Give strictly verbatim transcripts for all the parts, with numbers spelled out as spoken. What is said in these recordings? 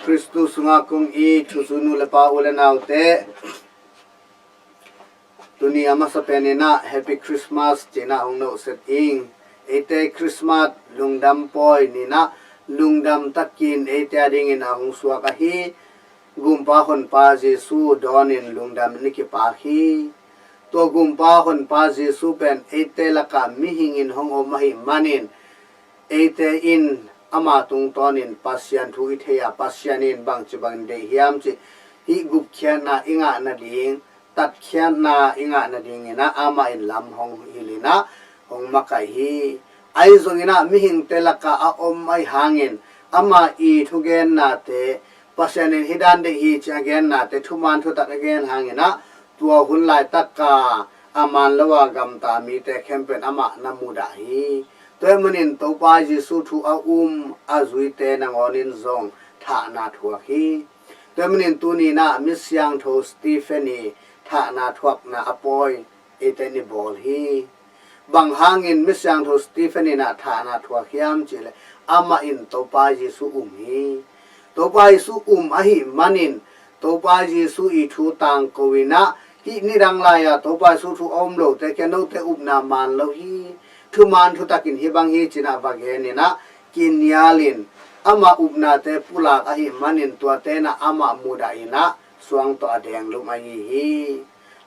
Khristu sungah kong it thuzui nu le pa, u le naute, tuni a masa peninah Happy Christmas cinah hong nohset ing. Eite Christmas lungdam pawi ninah lungdam takin eite a dingin a hong suak ahi Gumpa Honpa Jesu dawnin lungdam in i kipak hi. Tua Gumpa Honpa Jesu pen eite lakah mihingin hong om ahi manin eite in ama tungtawnin Pasian thu i thei a, Pasian in bangci bangin deih hiam cih hih gupkhiatna i ngah nading, tatkhiatna i ngah nadinginah amah in lam hong hilinah hong makaih hi. Ahi zonginah mihingte lakah a om ahi hangin ama i thugennate, Pasian in hih dan deih hi ci a gennate thuman thutak a gen hanginah tua hun laitaka a man lo a gamta mite khempeuh in amah na mudah hi. Tua ahih manin Topa Jesu thu a um a zuite nangawnin zong thahna thuak hi. Tua ahih manin tuninah Misiangtho Stephen i thahna thuakna a pawi eite in i bawl hi. Bang hangin Misiangtho Stephen inah thahna thuak hiam cihleh amah in Topa Jesu um hi. Topa Jesu um ahi manin Topa Jesu i thu tangko inah hih nidang lai-a Topa Jesu thu a um lote kia note upna man lo hi. Thuman thutakin hih bang hi cinah va geninah kinialin ama upnate pulak ahi manin tuate inah amah mudah inah suang tawh a denglum ahi hi.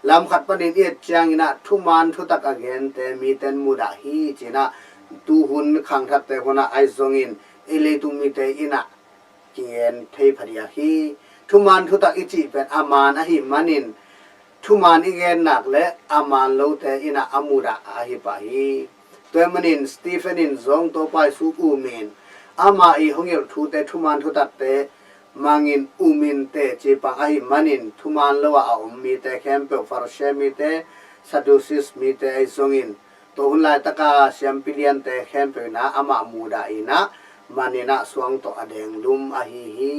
Lamkhat panin i et cianginah thuman thutak a gente mite in mudah hi cinah tuhun khangthakte hunah ahi zongin ei leitung mite inah kigen thei phadiak hi. Thuman thutak i cih pen a man ahi manin thuman i gen nak le a man lote inah a mudah ahi pah hi. Tua ahih manin Stephen in zong Topa Jesu umin ama i hong hilh thute thuman thutakte mangin umin teci pang ahi manin thuman lo ah a om mite khempeuh, Pharisee mite, Sadducees mite ahi zongin tua hun laitaka siampi liante khempeuh inah amah mudah inah maninah suang tawh a denglum ahi hi.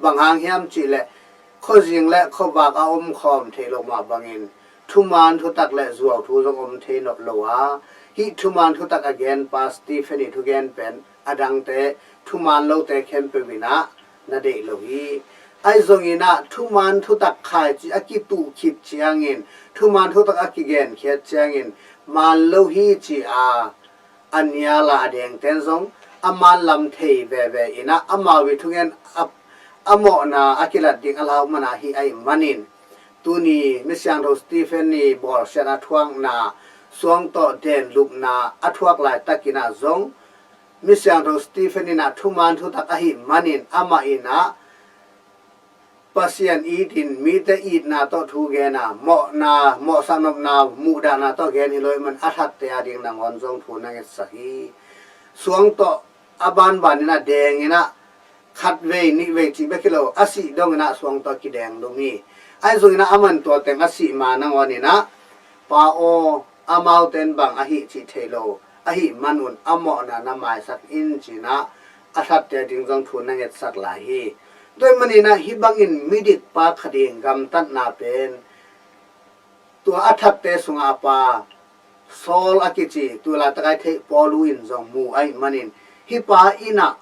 Bang hang hiam cihleh khuazing le khuavak a omkhawm theih loh mah bangin thuman thutak le zuau thu zong om thei nop lo a, hih thuman thutak a genpa Stephen i thugen pen a dangte thuman lote khempeuh inah na deih lo hi. Ahi zonginah thuman thutak khaici a kituh khit ciangin, thuman thutak a kigenkhiat ciangin man lo hi ci a a niala a dengten zong a manlam thei veve inah amau i thugen a, a mawhna a kilat ding a lau mana hi ahi manin tuni Misiangtho Stephen i bawlsiatna thuakna suang tawh denlupna a thuak laitakinah zong Misiangtho Stephen inah thuman thutak ahi manin amah inah Pasian itin mite itna tawh thu gena, mawhna, mawhsak nopna, muhdahna tawh gen hi lo ahih man a thatte a ding nangawn zong thu na ngetsak hi. Suang tawh a banbanin a dengin ah khat vei nih vei cih bek hi lo, a sih dongin ah suang tawh a kideng lum hi. Ahi zongin ah aman tua teng a sih ma nangawnin ah, Pa aw, amaute in bang ahih cih thei lo ahih manun a mawhna na maisak in, ci-in ah a thatte a ding zong thu na ngetsak lai hi. Tua ahih manin ah hih bangin midikpa khat in gamtatna pen tua a thatte sungah a pa Saul a kici, tu laitak a i theih Paulu in zong mu ahih manin hih pa in ah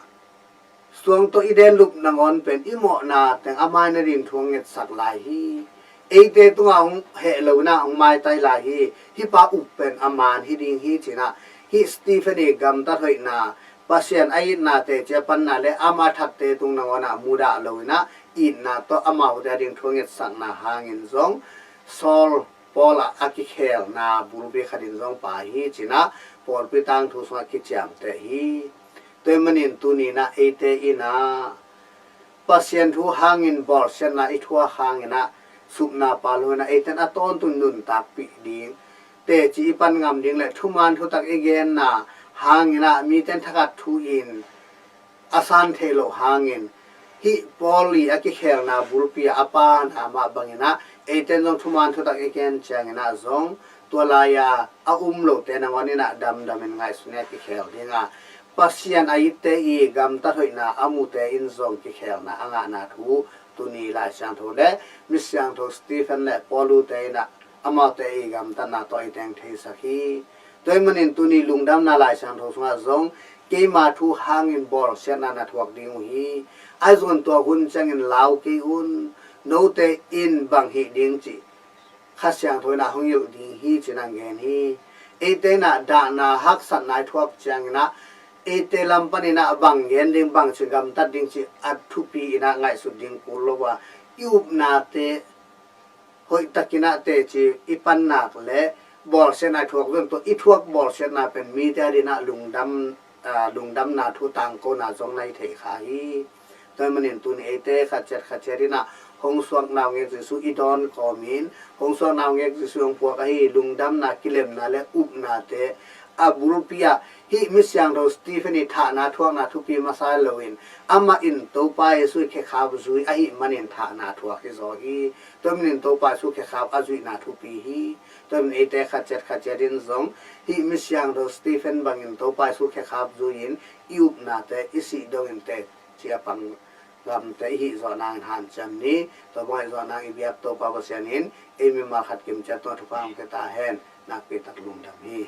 suang tawh i denlup nangawn pen i mawhna teng a mai nading thu a ngetsak lai hi. Eite tungah hong heh lo in ah hong maitai lai hi. Hih pa up pen a man hi ding hi, ci-in ah hih Stephen i gamtat hoihna, Pasian a itna teci a panna le ama thatte tung nangawn ah mudah lo in ah itna tawh amaute a ding thu a ngetsakna hangin zong Saul Paul ah a kikhelna bulpi khat in zong pai hi, ci-in ah pawlpi tangthu sungah kiciamteh hi. Tua ahih manin tuni in ah eite in ah Pasian thu hangin bawlsiatna i thuak hangin ah supna pal lo in ah eite in a tawntung nuntakpih ding, teci i pan ngam ding le thuman thutak i genna hangin ah mite in thakhat thu in a san theih loh hangin hih Paul i a kikhelna bulpi ah a pana mah bangin ah eite in zong thuman thutak i gen ciangin ah zong tua lai-a a um lote nangawn in ah damdamin ngaihsun in a kikhel ding a, Pasian a itte i gamtat hoihna a mute in zong kikhelna a ngahna thu tuni Lai Siangtho le Misiangtho Stephen le Paulute in ah amaute i gamtatna tawh i teng theisak hi. Tua ahih manin tuni lungdamna Lai Siangtho sungah zong keima thu hangin bawlsiatna na thuak ding uh hi. Ahi zongin tua hun ciangin lau kei un, note in bang hih ding cih Kha Siangtho in ah hong hilh ding hi ci-in ah gen hi. Eite in ah dahna haksatna i thuak ciangin ah eite lam panin ah bang gen ding, bang ci gamtat ding cih a thupi in ah ngaihsut ding kul lo a, i upnate hoihtakin ah teci i pannak le bawlsiatna i thuak zong tawh i thuak bawlsiatna pen mite adingin ah lungdam, aa, lungdamna thu tangkona zong na hi thei kha hi. Tua ahih manin tuni eite khat ciat khat ciat in ah hong suak naungek Jesuh i dawn kawmin, hong suak naungek Jesuh hong puak ahi lungdamna, kilemna le upnate a bulpi ah hih mi siangtho Stephen i thahna thuakna thupi masa loin, amah in Topa Jesuh i khekhap zui ahih manin thahna thuak hi zaw hi. Tua ahih manin Topa Jesuh khekhap a zuihna thupi hi. Tua ahih manin eite khat ciat khat ciat in zong hih mi siangtho Stephen bangin Topa Jesuh khekhap zui-in i upnate i sih dongin teci a pang gamte i hih zawh nangin hanciam ni. Tua bang i hih zawh nang i biak Topa Pasian in ei mimal khat kim ciat tungah thupha hong pia ta hen. Nakpi tak lungdam hi.